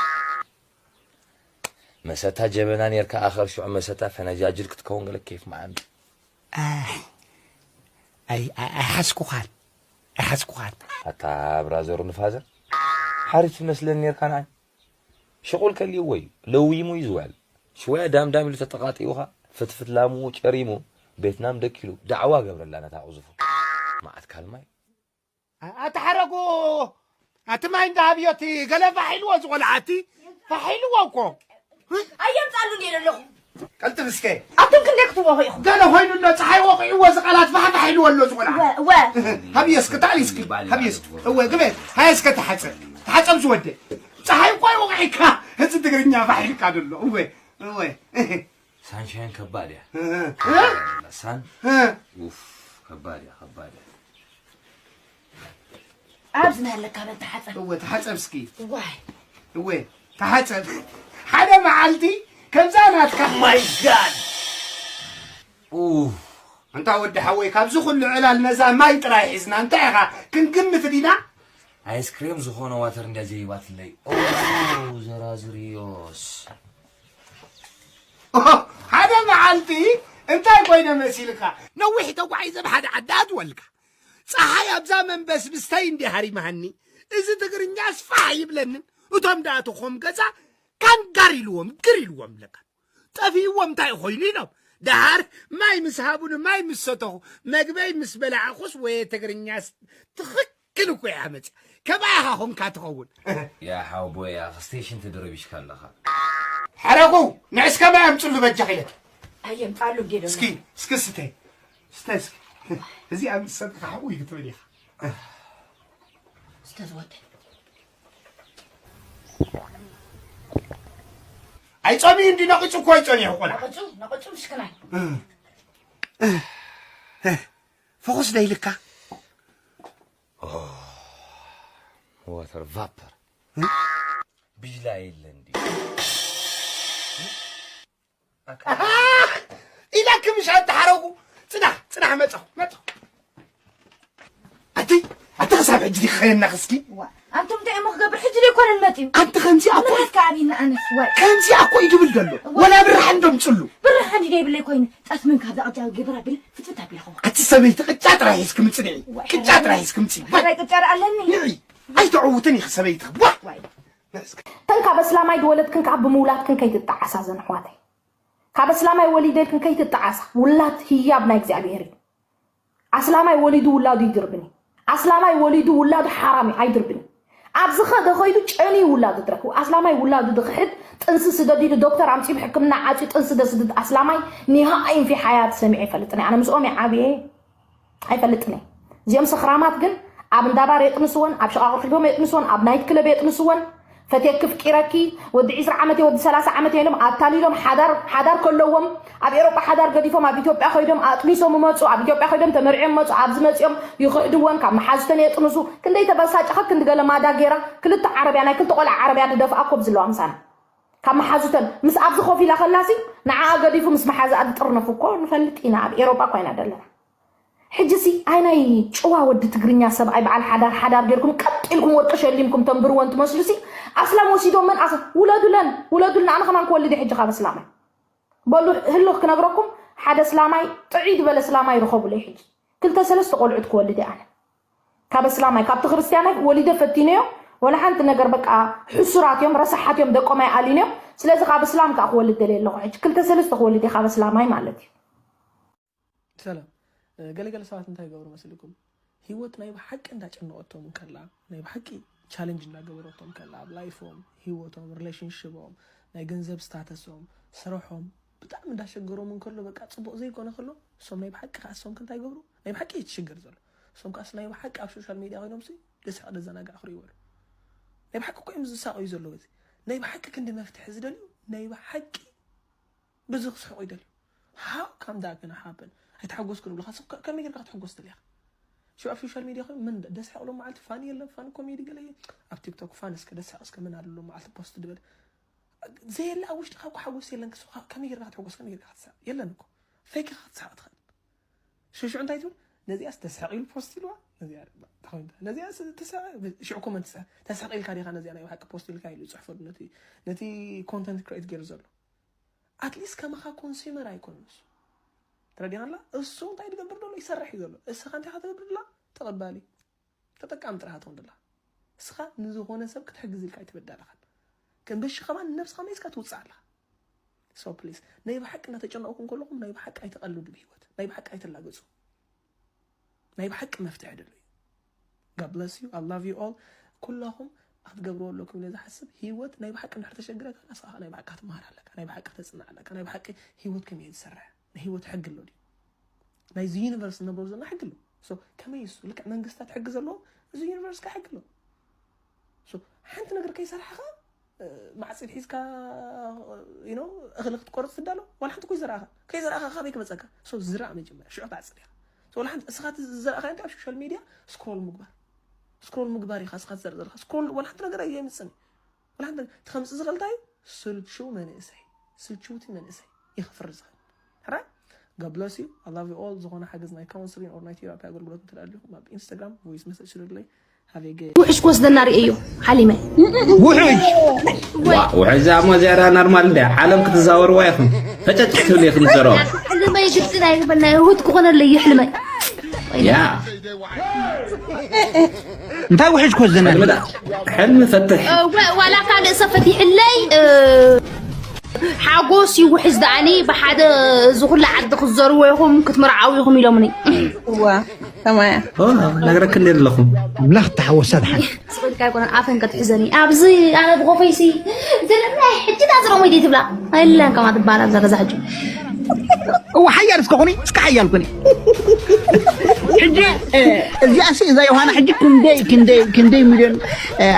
መሰታ ጀበና ኔርካ ኣኸር ሽዑ መሰታ ፈነጃጅል ክትከውን ገለ ኬፍ መዓንዲ። ኣይ፣ ኣይ፣ ኣይ፣ ኣይሓዝኩኻን፣ ኣይሓዝኩኻን። ኣታ ብራዘሩ ንፋዘር፣ ሓሪፍ ትመስለኒ ኔርካ ንዓይ። ሽቑል ከሊእዎ እዩ፣ ለዊሙ እዩ ዝውዕል። ሽወያ ዳምዳም ኢሉ ተጠቓጢኡኻ፣ ፍትፍት ላሙ ጨሪሙ፣ ቤትናም ደኪሉ፣ ዳዕዋ ገብረላ ነታ ቕዙፉ። መዓት ካልማይ። ኣታ ሓረጉ፣ ኣቲ ማይ እንዳሃብዮ እቲ ገለ ፋሕ ኢልዎ ዝቖልዓ፣ ኣቲ ፋሕ ኢልዎ እኮ። ኣየምጻሉ እንዴ ዘለኹ? ቀልጥፍ እስከ። ኣቱም ክንደይ ክትወቑ ኢኹም? ገለ ኮይኑ ኣሎ፣ ጸሓይ ወቒዕዎ እዚ ቃላት ፋሕ ፋሕ ኢልዎ ኣሎ እዚ ቆልዓ። ወ-፣ ወ-፣ ሃብዮ እስከ፣ ታዕሊ እስኪ፣ ሃብዮ እስኪ። እወ፣ ግበ። ሃየ እስከ ተሓጸብ። ተሓጸብ ዝወደ። ጸሓይ እኮ ይወቕዕካ። እዚ ትግርኛ ፋሕ ኢልካ ዘሎ። እወ፣ እወ። ሳንሻይን ከባድ እያ። እ፣ እ። ሳን፣ እ። ኡፍ፣ ከባድ እያ፣ ከባድ እያ። ኣብዚ ናይ ኣለካ በል ተሓጸብ። እወ፣ ተሓጸብ እስኪ። ዋይ። እወ፣ ተሓጸብ። ሓደ መዓልቲ ከምዛ ናትካ። ማይ ጋድ። ኡፍ። ኣንታ ወዲ ሓወይ፣ ካብዚ ኩሉ ዕላል ነዛ ማይ ጥራይ ሒዝና እንታይ ኢኻ ክንግምት ዲና? ኣይስክሬም ዝኾነ ዋተር እንድያ ዘይባትለይ። ኦ፣ ዘራዝርዮስ። ኦ፣ ሓደ መዓልቲ እንታይ ኮይነ መሲልካ? ነዊሕ ተጓዒዘ ብሓደ ዓዲ ኣትወልካ። ጸሓይ ኣብዛ መንበስብስተይ እንዲ ሃሪማሃኒ። እዚ ትግርኛስ ፋሕ ይብለንን። እቶም ደኣ ተኾም ገዛ ካንጋር ኢልዎም፣ ግር ኢልዎም ለካ። ጠፊእዎም እንታይ ኮይኑ ኢሎም። ደሃር ማይ ምስ ሃቡኒ፣ ማይ ምስ ሰተኹ፣ መግበይ ምስ በላዕኹስ ወየ ትግርኛስ ትኽክል እኮ እያ መጽያ። ከማኻ ኾንካ ትኸውን። ያ ሓወቦይ፣ ኣኸ ስቴሽን ተደረቢሽካ ኣለኻ። ሓረጉ፣ ንዕስ ከማይ ኣምጽሉ በጃ ኢለኪ። ኣየምጻሉ እንዴ ደሞ። እስኪ፣ እስኪ ስተይ። ስተይ እስኪ። እዚ ኣብ ሰጥካ ሓዊ ክትብል ኢኻ። እስተ ዝወደ። ኣይጾሚ እንዲ ነቂጹ እኮ ይጸኒሑ ቆልዓ። ነቂጹ፣ ነቂጹ ምሽክናይ። ፈኹስ ደይልካ። ኦ፣ ዋተር ቫፐር። እ? ቢላ የለ እንዲ። ኣሃ! ኢላክ ምሽ ኣንተ ሓረጉ። ጽናሕ፣ ጽናሕ፣ መጻኹ፣ መጻኹ። ኣቲ፣ ኣቲ ክሳብ ሕጂ ዲኺ ኸየናኽ እስኪ? ዋ፣ ኣንቱም እንታይ እሞ ክገብር? ሕጂ ደይኮነን መጺኡ። ኣንቲ ከምዚኣ እኮ፣ ምናትካ ኣብይና ኣነስ፣ ዋይ። ከምዚኣ እኮ እዩ ድብል ዘሎ። ዋይ። ወላ ብርሃን ዶ ምጽሉ? ብርሃን ድዩ ደይብለይ ኮይኑ? ጠስምን ካብዛ ቅጃ ገበራ ቢል ፍትፍት ኣቢለ ኸዋ። ኣቲ ሰበይቲ ቅጫ ጥራይ ሒዝኪ ምጽንዒ። ዋይ፣ ቅጫ ጥራይ ሒዝኪ ምጽንዒ። ዋይ። ሕራይ ቅጫ ደኣ ኣለኒ። ንዒ። ኣይተዕውትን ኢኺ ሰበይቲ። ዋይ። ዋይ። ንዕስኪ። ተን ካብ ኣስላማይ ዝወለድክን ካብ ብምውላድክን ከይትጠዓሳ ዘን ኣሕዋተይ። ካብ ኣስላማይ ወሊደ ኢልክን ከይትጠዓሳ። ውላድ ህያብ ናይ እግዚኣብሔር እዩ። ኣስላማይ ወሊዱ ውላዱ ይድርብን እዩ። ኣስላማይ ወሊዱ ውላዱ ሓራም እዩ፣ ኣይድርብን እዩ። ኣብዚ ኸደ ኸይዱ ጨንዩ ውላዱ ትረክቡ። ኣስላማይ ውላዱ ድኽሕድ ጥንሲ ስደድ ኢሉ ዶክተር ኣምጺኡ ብሕክምና ዓጽዩ ጥንሲ ደስድድ ኣስላማይ ኒሃ ኣይንፊ ሓያት ሰሚዐ ይፈልጥን እየ። ኣነ ምስኦም እየ ዓብየ። ኣይፈልጥን እየ። እዚኦም ሰኽራማት ግን ኣብ እንዳ ባር የጥንስወን፣ ኣብ ሸቓቕ ርኪቦም የጥንስወን፣ ኣብ ናይት ክለብ የጥንስወን። ፈትየኪ ፍቂረኪ፣ ወዲ ዒስራ ዓመት እየ፣ ወዲ ሰላሳ ዓመት እየ ኢሎም ኣታሊሎም ሓዳር፣ ሓዳር ከለዎም ኣብ ኤሮጳ ሓዳር ገዲፎም ኣብ ኢትዮጵያ ከይዶም ኣጥኒሶም ይመጹ፣ ኣብ ኢትዮጵያ ከይዶም ተመርዕዮም ይመጹ፣ ኣብዚ መጺኦም ይኽሕድወን፣ ካብ መሓዙተን የጥንሱ። ክንደይ ተበሳጨኸት፣ ክንዲ ገለ ማዳ ገይራ፣ ክልተ ዓረብያ፣ ናይ ክልተ ቆልዓ ዓረብያ ድደፍኣ ኮብ ዝለዋ ምሳና። ካብ መሓዙተን ምስ ኣብዚ ኮፍ ኢላ ከላሲ ንዓኣ ገዲፉ ምስ መሓዛኣ ዝጥርነፉ እኮ ንፈልጥ ኢና። ኣብ ኤሮጳ እኮ ኢና ዘለና። ሕጂ ሲ ኣይ ናይ ጭዋ ወዲ ትግርኛ ሰብኣይ በዓል ሓዳር ሓዳር ጌርኩም ቀጥ ኢልኩም ወርቂ ሸሊምኩም ተንብርወን ትመስሉ ሲ ኣስላም ወሲዶም መን ኣስ-፣ ውለዱለን፣ ውለዱልና። ኣነ ከማን ክወልድ እየ ሕጂ ካብ ኣስላማይ። በሉ ህልኽ ክነግረኩም ሓደ ኣስላማይ ጥዕይ ዝበለ ኣስላማይ ርኸቡለይ ሕጂ። ክልተ ሰለስተ ቆልዑት ክወልድ እየ ኣነ። ካብ ኣስላማይ፣ ካብቲ ክርስትያናይ ወሊደ ፈቲነዮ፣ ወላ ሓንቲ ነገር በቃ ሕሱራት እዮም፣ ረሳሓት እዮም፣ ደቆም ኣይኣልዩን እዮም። ስለዚ ካብ እስላም ከኣ ክወልድ ደልየ ኣለኹ። ሕጂ ክልተ ሰለስተ ክወልድ እየ ካብ ኣስላማይ ማለት እዩ። ሰላም። እ፣ ገለገለ ሰባት እንታይ ይገብሩ መስልኩም? ህይወት ናይ ብሓቂ እንዳጨነቐቶም እንከላ፣ ናይ ብሓቂ ቻለንጅ እንዳገበረቶም ከላ፣ ኣብ ላይፎም፣ ህይወቶም፣ ሪሌሽንሽቦም፣ ናይ ገንዘብ ስታተሶም፣ ስርሖም፣ ብጣዕሚ እንዳሸገሮም እንከሎ፣ በቃ ጽቡቕ ዘይኮነ ከሎ፣ እሶም ናይ ብሓቂ ከኣ እሶም ከ እንታይ ይገብሩ? ናይ ብሓቂ እዩ እቲ ሽግር ዘሎ። እሶም ከኣስ ናይ ብሓቂ ኣብ ሶሻል ሜድያ ኮይኖም ሲ፣ ደስ ደዘናጋዕ ክርእዩ ይበሉ። ናይ ብሓቂ እኮ እዮም ዝሳቐዩ ዘለዉ። እዚ ናይ ብሓቂ ክንዲ መፍትሒ ዝደልዩ፣ ናይ ብሓቂ ብዙ ክስሕቑ ይደልዩ። How come that gonna happen? ኣይተሓጎስኩን ይብሉኻ። ሰብ ከ-፣ ከመይ ጌርካ ክትሕጎስ ትደልያ? ሽዑ ኣብ ሶሻል ሜድያ ኮይኑ ምን ደ-፣ ደስሕቕ ሎም መዓልቲ ፋን የለን፣ ፋን ኮሜዲ ገለ የለን። ኣብ ቲክቶክ ፋን እስከ ደስሕቕ እስከ ምን ኣሎ ሎም መዓልቲ ፖስት ድበል። ዘየለ ኣብ ውሽጥኻ እኮ ሓጎስ የለን። ክስኻ ከመይ ጌርካ ክትሕጎስ፣ ከመይ ጌርካ ክትስሕቕ? የለን እኮ። ፌክ ኢኻ ክትስሕቕ ትኽእል። ሽዑ ሽዑ እንታይ ትብል? ነዚኣስ ተስሕቕ ኢሉ ፖስት ኢልዋ። ነዚኣ ተኾይንታ። ነዚኣስ ተስሕቕ፣ ሽዑ ኮመንት ተስሕቕ። ተስሕቕ ኢልካ ዲኻ ነዚኣ ናይ ብሓቂ ፖስት ኢልካ ኢሉ ይጽሕፈሉ ነቲ፣ ነቲ ኮንተንት ክሬት ገይሩ ዘሎ። ኣትሊስት ከማኻ ኮንሱመር ኣይኮነን እሱ። ተረዲኻላ? እሱ እንታይ ዝገብር ዘሎ? ይሰርሕ እዩ ዘሎ። እስኻ እንታይ ኢኻ ትገብር ዘላ? ተቐባሊ። ተጠቃሚ ጥራሕ ትኾን ዘላ። እስኻ ንዝኾነ ሰብ ክትሕግዝ ኢልካ ኣይትበዳለኻን። ከም በሺ ከማን ንነብስኻ መይዝካ ትውፅእ ኣለኻ። So please ናይ ብሓቂ እናተጨነቕኩም ከለኹም ናይ ብሓቂ ኣይተቐልዱ ብህይወት ናይ ብሓቂ ኣይተላገጹ ናይ ብሓቂ መፍትሒ ደሎ እዩ God bless you I love you all ኩላኹም ኣብ ትገብርዎ ኣለኩም ኢለ ዝሓስብ ህይወት ናይ ብሓቂ እንድሕር ተሸግረካ ንስኻ ናይ ብሓቂ ክትመሃር ኣለካ ናይ ብሓቂ ተፅናዕ ኣለካ ናይ ብሓቂ ህይወት ከመይ ዝሰርሕ ናይ ህይወት ሕጊ ኣሎ ድዩ ናይዚ ዩኒቨርስ ንነብሮ ዘለና ሕጊ ኣሎ ከመይ እሱ ልክዕ መንግስታት ሕጊ ዘለዎ እዚ ዩኒቨርስ ከ ሕጊ ኣሎ ሓንቲ ነገር ከይሰራሕኻ ማዕፂድ ሒዝካ እኽሊ ክትቆርፅ ትዳሎ ዋላ ሓንቲ ኮይ ዘርኣኻ ከይዘርኣኻ ካበይ ክመፀካ ዝራእ መጀመርያ ሽዑ ትዓፅድ ኢኻ ዋላ ሓንቲ እስኻ ዝዘርኣኻ እንታይ ኣብ ሶሻል ሚድያ ስክሮል ምግባር ስክሮል ምግባር ኢኻ እስኻ ትዘርእ ዘለኻ ስክሮል ዋላ ሓንቲ ነገር ኣይምፅን ዋላ ሓንቲ ትኸምፅእ ዝኽእል እንታይ እዩ ስልችው መንእሰይ ስልችውቲ መንእሰይ ይኸፍር ዝኽእል ሕራይ God bless you I love you all ዝኾነ ሓገዝ ናይ counseling or ናይ therapy ኣገልግሎት እንተደኣ ኣለኹም ኣብ ኢንስታግራም voice message ስደዱለይ ውሕጅ ክወስደና ርእየዮ ሓሊመ ውሕጅ ውሕጅ ዛሞ ዝያዳ ናርማል እንዳ ዓለም ክትዛወርዋ ኢኹም ፈጨጭ ክትብል ኢኹም ዘረባ ሕልመይ ግድን ኣይግበና ህውት ክኾነለይ ይሕልመይ ያ እንታይ ውሕጅ ክወስደና ሕልሚ ፈትሕ ዋላ ካልእ ሰብ ፈቲሕለይ ሓጎስ ይውሕዝ ደኣኒ ብሓደ እዚ ኩሉ ዓዲ ክትዘርዎ ኢኹም ክትምርዓው ኢኹም ኢሎምኒ እዋ ከማያ ነግረክ እንደ ኣለኹ ኣምላኽ ተሓወሳ ድሓን ስቕልካ ኣይኮነን ኣፈን ከትሕዘኒ ኣብዚ ኣነ ብኾፈይሲ ዘለና ሕጂ ዳ ዝረሞ ኢደ ትብላ ኣይለን ከማ ትበሃል ኣብዛ ገዛ ሕጂ እዋ ሓያል እስከ ኩኒ እስከ ሓያል ኩኒ ሕጂ እዚኣ ሲ እዛ ዮሃና ሕጂ ክንደይ ክንደይ ክንደይ ሚልዮን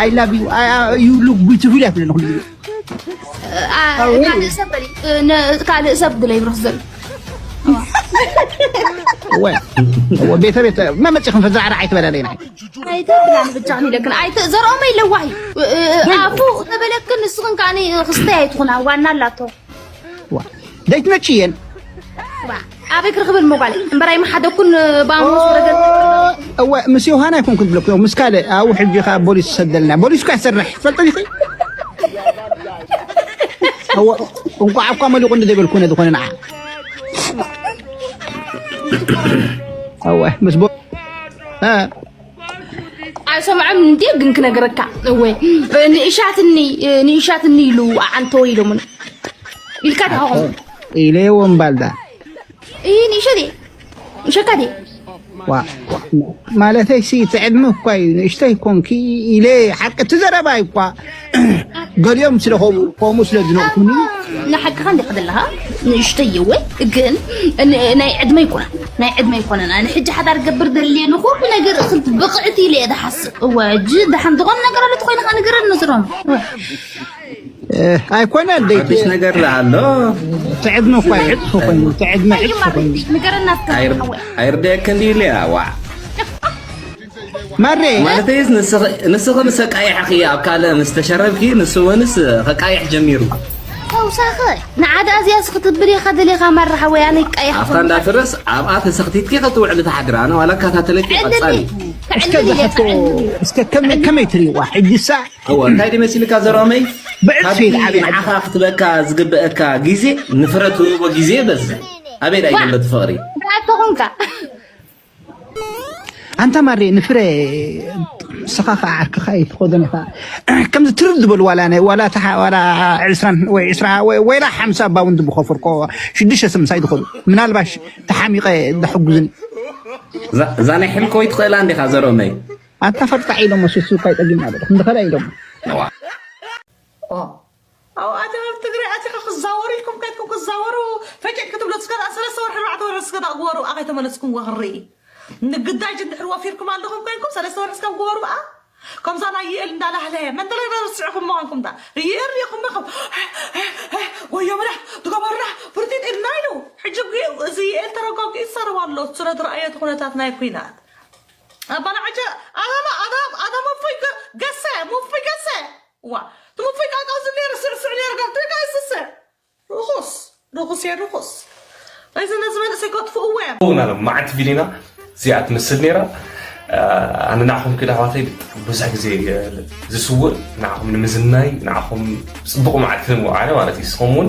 I love you you look beautiful እያ ትብለኒ ኩሉ ግዜ ካልእ ሰብ በሊ ካልእ ሰብ ግለ ይብረኽ ዘሎ ወይ ቤተ ቤት መመፂ ክንፈዝራ ዓዳ ኣይትበላለይ ናይ ኣይተብላን ብቻ ኢለክን ኣይተ ዘርኦም ኣለዋሂ ኣፉ ተበለክን ንስኽን ከኣ ክስተይ ኣይትኹና ዋና ኣላቶ ዘይትመጪ እየን ኣበይ ክርክብል ሞባይል እምበራይ መሓደኩን ባሙስ ረገ እወ ምስ ዮሃና ኣይኮንኩ ዝብለኩ ምስ ካልእ ኣብኡ ሕጂ ከ ቦሊስ ሰደልና ቦሊስ እኳ ይሰርሕ ትፈልጠ ዲኺ እንቋዕ እኳ መሊቑ እንደ ዘይበልኩ ነዚ ኮነ ንዓ እወ ምስ ቦ ኣይሰምዖም እንዲ ግን ክነግረካ እወ ንእሻትኒ ንእሻትኒ ኢሉ ኣዓንተወ ኢሎምን ኢልካ ድሃኹም ኢለየዎም ባልዳ ይህ ንእሸት ንሸካ ዲ ማለተይ ሲ ትዕድሚ እኳ እዩ ንእሽተይ ኮንኪ ኢለ ሓቂ እቲ ዘረባይ እኳ ገሊኦም ስለ ከምኡ ስለ ዝነቕፉኒ ንሓቅኻ እንዲኻ ዘለኻ ንእሽተይ እወ ግን ናይ ዕድመ ይኮነን ናይ ዕድመ ይኮነን ኣነ ሕጂ ሓዳር ገብር ደልየ ንኩሉ ነገር እኽልቲ ብቕዕቲ ኢለ እየ ዝሓስብ እወ ሕጂ ደሓን ዝኾነ ነገር ኣሎ ተኮይንካ ንገረኒ ስሮም ኣይኮነ ሓድሽ ነገር ኣሎ ትዕድመ እኳ ይሕጽ ኮይኑ ትዕድመ ሕጽ ኮይኑ ንገረና ኣይርደየክን ድዩ ኢለ ዋ ማሬ ማለተይስ ንስኺ ንሰቃይሕ እኺ ኣብ ካልእ ምስ ተሸረብኪ ንሱ ወንስ ከቃይሕ ጀሚሩ ተውሳኸ ንዓዳ እዚያስ ክትብል ኢኻ ደሊኻ ማራ ሓወይ ኣነ ይቃይሕ ኣብታ እንዳፍርስ ኣብኣ ተሰኽቲትኪ ክትውዕሊ ተሓድራ ኣነ ዋላ እከታተለኪ ቀጻሊ እስከ ዝሓቶ እስከ ከመይ ከመይ ትሪእዋ ሕጂ ሳ እወ እንታይ ድዩ መሲልካ ዘሮመይ ብዕጽፊ ካብቲ ንዓኻ ክትበካ ዝግበአካ ግዜ ንፍረ ትህቦ ግዜ በዝሕ ኣበይ ዳ ይገለ እቲ ፍቕሪ ኣተኹንካ ኣንታ ማሬ ንፍረ ንስኻ ከዓ ዓርክኻ ኣይትኸዶን ኢኻ ከምዚ ትርር ዝበሉ ዋላ ናይ ዋላ ተሓ ዋላ ዕስራን ወይ ዕስራ ወይ ወይላ ሓምሳ ባውንድ ብኸፍርኮ ሽዱሽተ ስምሳይ ዝኸዱ ምናልባሽ ተሓሚቐ ዘሕጉዝኒ እዛ ናይ ሕልኮ ይትኽእላ እንዲኻ ዘሮመይ ኣታ ፈርጣዕ ኢሎሞ ሱሱ ካይ ጠጊምና በለ ክንድኸዳ ኢሎሞ ኣው ኣቲ ኣብ ትግራይ ኣቲኻ ክዛወሩ ኢልኩም ከድኩም ክዛወሩ ፈቂድ ክትብሎ እስከ ሰለስተ ወርሒ ኣርባዕተ ወርሒ እስከ ግበሩ ኣኸይ ተመለስኩም ወኽሪ ንግዳጅ እንድሕር ወፊርኩም ኣለኹም ኮይንኩም ሰለስተ ወርሒ እስከ ግበሩ ኣ ከምዛ ናይ ይእል እንዳላህለ መንተለ ረስዕኹም ምዃንኩም ዳ ይእል ሪኹም ኹም ወዮ ምዳ ትገበሩና ፍርቲት ኢልና ኢሉ ሕጂ እዚ ይእል ተረጋጊኡ ይዛረብ ኣሎ ስለ ዝረኣየ እቲ ኩነታት ናይ ኩናት ኣባና ዓጀ ኣዳማ ኣዳም ኣዳም እፎይ ገሰ ሙፎይ ገሰ ዋ ትሙፎይ ቃቃ ዝኔር ስዕስዕ ኔር ጋር ትሪካ ይስሰ ርኹስ ርኹስ እየ ርኹስ እዚ ነዚ መንእሰይ ከጥፍእዎ እዮም ናሎም መዓት ቪሊና እዚኣ ትመስል ነይራ ኣነ ንዓኹም ክዳ ኣሕዋተይ ብዙሕ ግዜ ዝስውእ ንዓኹም ንምዝናይ ንዓኹም ፅቡቕ መዓልቲ ንምውዓለ ማለት እዩ ንስኹም እውን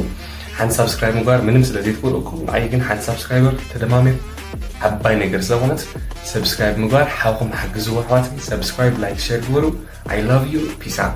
ሓንቲ ሳብስክራይብ ምግባር ምንም ስለ ዘይትጎድእኩም ንዓይ ግን ሓንቲ ሳብስክራይበር ተደማሚር ዓባይ ነገር ስለኾነት ሰብስክራይብ ምግባር ሓውኹም ሓግዝዎ ኣሕዋተይ ሰብስክራይብ ላይክ ሸር ግበሩ I love you peace out